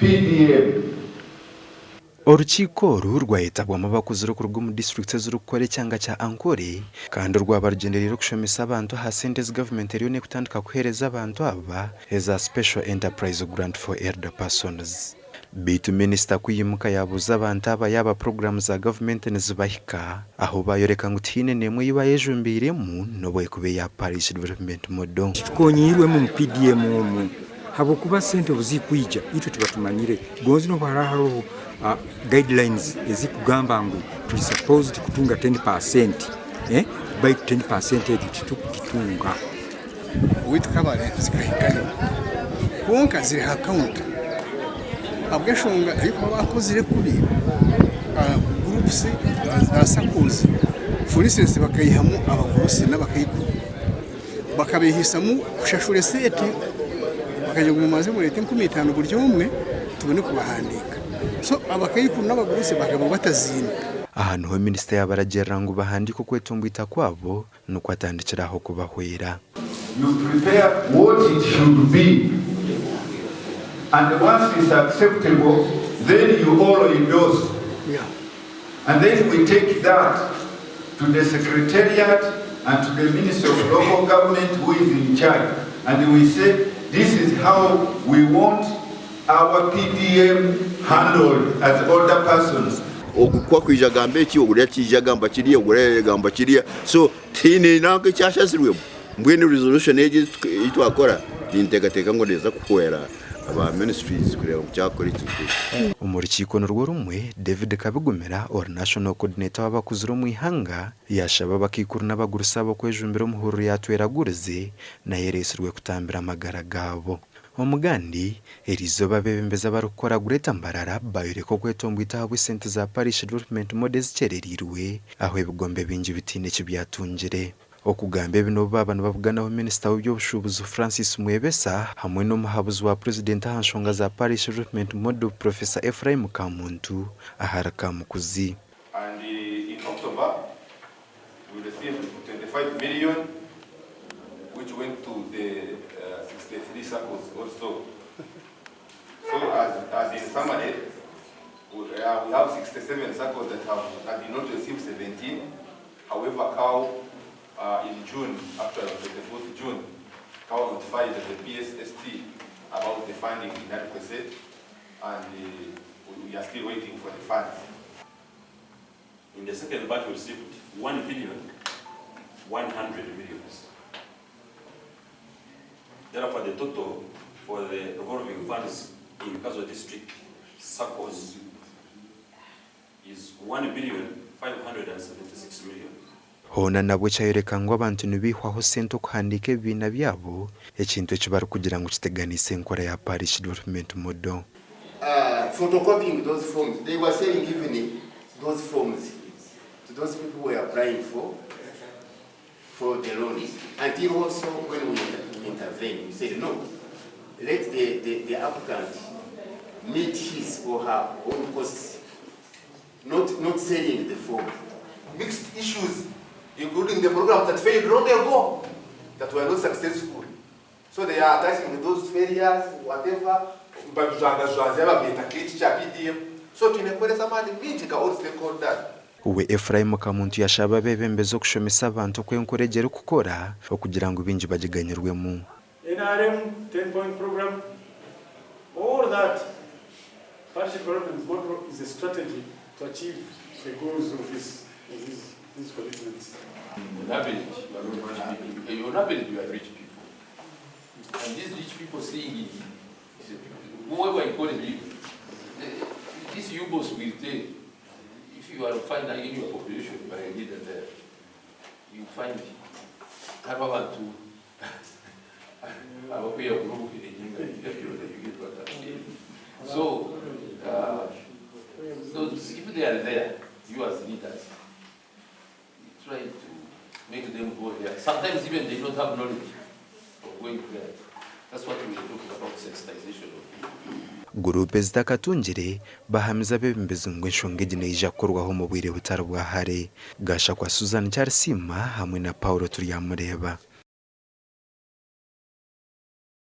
PDM. Orukiiko oru rwayetabwamu abakuzire okuruga omu disiturikiti ezirikukora ekyanga kya Ankole kandi rwaba rugyendereire okushomesa abantu aha sente ezi gavumenti eriyo nekutandika kuheereza abantu aba eza Special Enterprise Grant for Elder Persons. Beitu minisita ku yaimuka yaabuuza abantu aba yaaba puroguraamu za gavumenti nizibahika, aho baayoreka ngu tihaine n'emwe ei baayejumbiiremu n'obu ekuba eya Parish Development Model. Tukonyiirwemu omu PDM omu Habwokuba sente obu zikwija itwe tuba tumanyire gonzi nobu haraba haroho guidelines ezikugamba ngu tuli supposed kutunga 10% baitu 10% egyo titukugitunga. Owaitu Kabale zikahikayo kwonka ziri ha counter ahabw'enshonga ey'okuba bakozire kubi groups za SACCOs for instance bakaihamu abagurusi n'abakaikuru. Bakabeihisamu kushashura esente bakagira ngu mubanze mureete 5000 buri omwe tubone kubahandiika. So abakaikuru n'abagurusi bakaba bataziine. Aha niho minisita yaabaragiirira ngu bahandiike okwetomboita kwabo nikwo atandikire aho kubahwera. You prepare what it should be and once it's acceptable then you all endorse and then we take that to the secretariat and to the minister of local government who is in charge and we say this is how we want our PDM handled as older persons. Ogu ku akwija agamba eki, oguriya akiija agamba kiriya, oguriya agamba kiriya, so tihaine nanka ekyashazirwemu. Mbwenu resolution egi ei twakora ninteekateeka ngu neeza kuhwera aba ministries kureeba ngu kyakora ekintu eki. Omu rukiiko nirwo rumwe, David Kabigumira ori National Coordinator w'abakuzire omu ihanga yaashaba abakaikuru n'abagurusi abo kwejumbira omu hururu ya Tweragurize nayo ereetsirwe kutambira amagara gaabo. Omugandi, eriizooba abeebembezi abarikukora Greater Mbarara baayoreka okwetombwita ahabw'esente za Parish Development Model ezikyerereirwe ahu ebigombe bingi bitaine eki byatungire. Okugamba ebi n'obu baaba nibabuganaho Minisita w'eby'obushuubuzi Francis Mwebesa hamwe n'omuhabuzi wa Purezidenti aha nshonga za Parish Development Model Professor Ephraim Kamuntu ahari Kamukuzi. And in October we received 25 million which went to the 63 SACCOs also. So as, as in summary, we, uh, we have 67 SACCOs that have that did not receive 17. However, COW uh, in June, actually on 24th June, COW notified the PSST about the funding inadequacy and we, we are still waiting for the funds. In the second batch, we received 1 billion 100 millions. Therefore, the total for the revolving funds in Kazo district SACCOs is 1 billion 576 million. Hoona nabwo kyayoreka ngu abantu nibaihwaho sente okuhandiika ebibiina byabo, ekintu eki barikugira ngu kiteganiise enkora ya Parish Development Model. Photocopying those forms, they were selling even those forms to those people who were applying for for the loans until also when we intervened, we said no, let the, the, the applicant meet his or her own costs, not, not selling the form. Mixed issues, including the programs that failed long ago, that were not successful. So they are attaching those failures, whatever, babijwangajwanzya babyeta nk'eki kya PDM. So twine kukoresa amaani mingi nka all stakeholders. We Ephraim Kamuntu yashaba abebembezi okushomesa abantu oku enkora egi erikukora okugira ngu baingi bagiganyirwemu. Nrm, Ten Point Program, all that Parish Development Model is a strategy to achieve the goals of this, of these, these commitments. On average, you are not rich people. On average, you are rich people. And these rich people seeing it, whoever you call it, this UBOS will tell, if you are find in your population, you are a leader there, you find hariho abantu abakwiye kuruhukira enyinga you get what I'm saying. So, so if they are there, you as leaders, you try to make them go there. Sometimes even they don't have knowledge of going there. That's what we were talking about, sensitization of people. Guruupu ezitakatungire bahamize abeebembezi ngu enshonga egi neija kukorwaho omu bwire butari bwa hare. Gashakwa Susan Kyarisiima hamwe na Paul Turyamureeba.